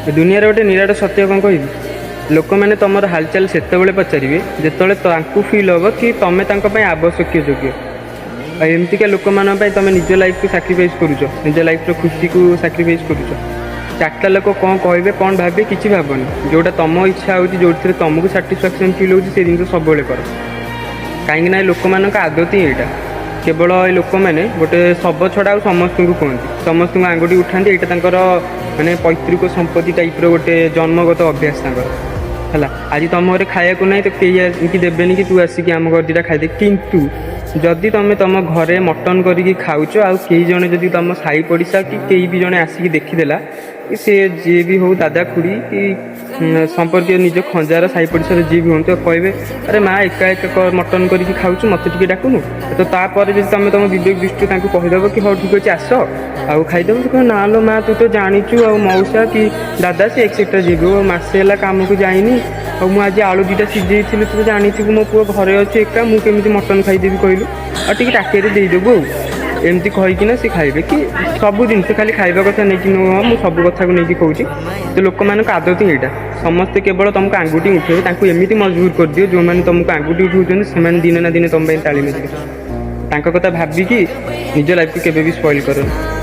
ଏ ଦୁନିଆରେ ଗୋଟେ ନିରାଟ ସତ୍ୟ କ'ଣ କହିବି? ଲୋକମାନେ ତୁମର ହାଲଚାଲ ସେତେବେଳେ ପଚାରିବେ, ଯେତେବେଳେ ତାଙ୍କୁ ଫିଲ୍ ହେବ କି ତୁମେ ତାଙ୍କ ପାଇଁ ଆବଶ୍ୟକୀୟ ଯୋଗ୍ୟ। ଆଉ ଏମିତିକା ଲୋକମାନଙ୍କ ପାଇଁ ତୁମେ ନିଜ ଲାଇଫକୁ ସାକ୍ରିଫାଇସ୍ କରୁଛ, ନିଜ ଲାଇଫର ଖୁସିକୁ ସାକ୍ରିଫାଇସ୍ କରୁଛ। ଚାରିଟା ଲୋକ କ'ଣ କହିବେ, କ'ଣ ଭାବିବେ, କିଛି ଭାବନି। ଯେଉଁଟା ତୁମ ଇଚ୍ଛା ହେଉଛି, ଯେଉଁଥିରେ ତୁମକୁ ସାଟିସ୍ଫାକ୍ସନ୍ ଫିଲ୍ ହେଉଛି, ସେ ଜିନିଷ ସବୁବେଳେ କର। କାହିଁକି ନା ଏ ଲୋକମାନଙ୍କ ଆଦତ ହିଁ ଏଇଟା। କେବଳ ଏ ଲୋକମାନେ ଗୋଟେ ଶବ ଛଡ଼ା ଆଉ ସମସ୍ତଙ୍କୁ କୁହନ୍ତି, ସମସ୍ତଙ୍କୁ ଆଙ୍ଗୁଠି ଉଠାନ୍ତି। ଏଇଟା ତାଙ୍କର ମାନେ ପୈତୃକ ସମ୍ପତ୍ତି ଟାଇପ୍ର ଗୋଟେ ଜନ୍ମଗତ ଅଭ୍ୟାସ ତାଙ୍କର ହେଲା। ଆଜି ତୁମ ଘରେ ଖାଇବାକୁ ନାହିଁ ତ କେହି ଆସିକି ଦେବେନି କି ତୁ ଆସିକି ଆମ ଘରେ ଦୁଇଟା ଖାଇଦେ। କିନ୍ତୁ ଯଦି ତୁମେ ତୁମ ଘରେ ମଟନ୍ କରିକି ଖାଉଛ, ଆଉ କେହି ଜଣେ ଯଦି ତୁମ ସାହି ପଡ଼ିଶା କି କେହି ବି ଜଣେ ଆସିକି ଦେଖିଦେଲା କି ସେ ଯିଏ ବି ହଉ, ଦାଦା, ଖୁଡ଼ି କି ସମ୍ପର୍କୀୟ, ନିଜ ଖଞ୍ଜାର ସାହି ପଡ଼ିଶାର ଯିଏ ବି ହୁଅନ୍ତୁ, କହିବେ, "ଆରେ ମା, ଏକା ଏକା ମଟନ୍ କରିକି ଖାଉଛୁ, ମୋତେ ଟିକେ ଡାକୁନୁ?" ତ ତାପରେ ଯଦି ତୁମେ ତୁମ ବିବେକ ଦୃଷ୍ଟିରୁ ତାଙ୍କୁ କହିଦେବ କି ହଉ ଠିକ୍ ଅଛି, ଆସ ଆଉ ଖାଇଦେବ, ସେ କହିବ, "ନା ଲୋ ମା, ତୁ ତ ଜାଣିଛୁ।" ଆଉ ମଉସା କି ଦାଦା ସେ ଏକ୍ସେଟ୍ରା ଯିଏ ବି ହଉ, "ମାସେ ହେଲା କାମକୁ ଯାଇନି, ଆଉ ମୁଁ ଆଜି ଆଳୁ ଦୁଇଟା ସିଝେଇଥିଲି, ତୁ ତ ଜାଣିଥିବୁ ମୋ ପୁଅ ଘରେ ଅଛି ଏକା, ମୁଁ କେମିତି ମଟନ୍ ଖାଇଦେବି କହିଲୁ? ଆଉ ଟିକେ ଟାକିଆରେ ଦେଇଦେବୁ।" ଆଉ ଏମିତି କହିକିନା ସେ ଖାଇବେ କି ସବୁ ଜିନିଷ। ଖାଲି ଖାଇବା କଥା ନେଇକି ନୁହଁ, ମୁଁ ସବୁ କଥାକୁ ନେଇକି କହୁଛି। ତ ଲୋକମାନଙ୍କ ଆଦତ ହିଁ ଏଇଟା। ସମସ୍ତେ କେବଳ ତୁମକୁ ଆଙ୍ଗୁଠି ଉଠେଇବେ। ତାଙ୍କୁ ଏମିତି ମଜବୁର କରିଦିଅ, ଯେଉଁମାନେ ତୁମକୁ ଆଙ୍ଗୁଠି ଉଠଉଛନ୍ତି, ସେମାନେ ଦିନେ ନା ଦିନେ ତୁମ ପାଇଁ ତାଳି ମାରିବେ। ତାଙ୍କ କଥା ଭାବିକି ନିଜ ଲାଇଫକୁ କେବେ ବି ସ୍ପଏଲ୍ କରନି।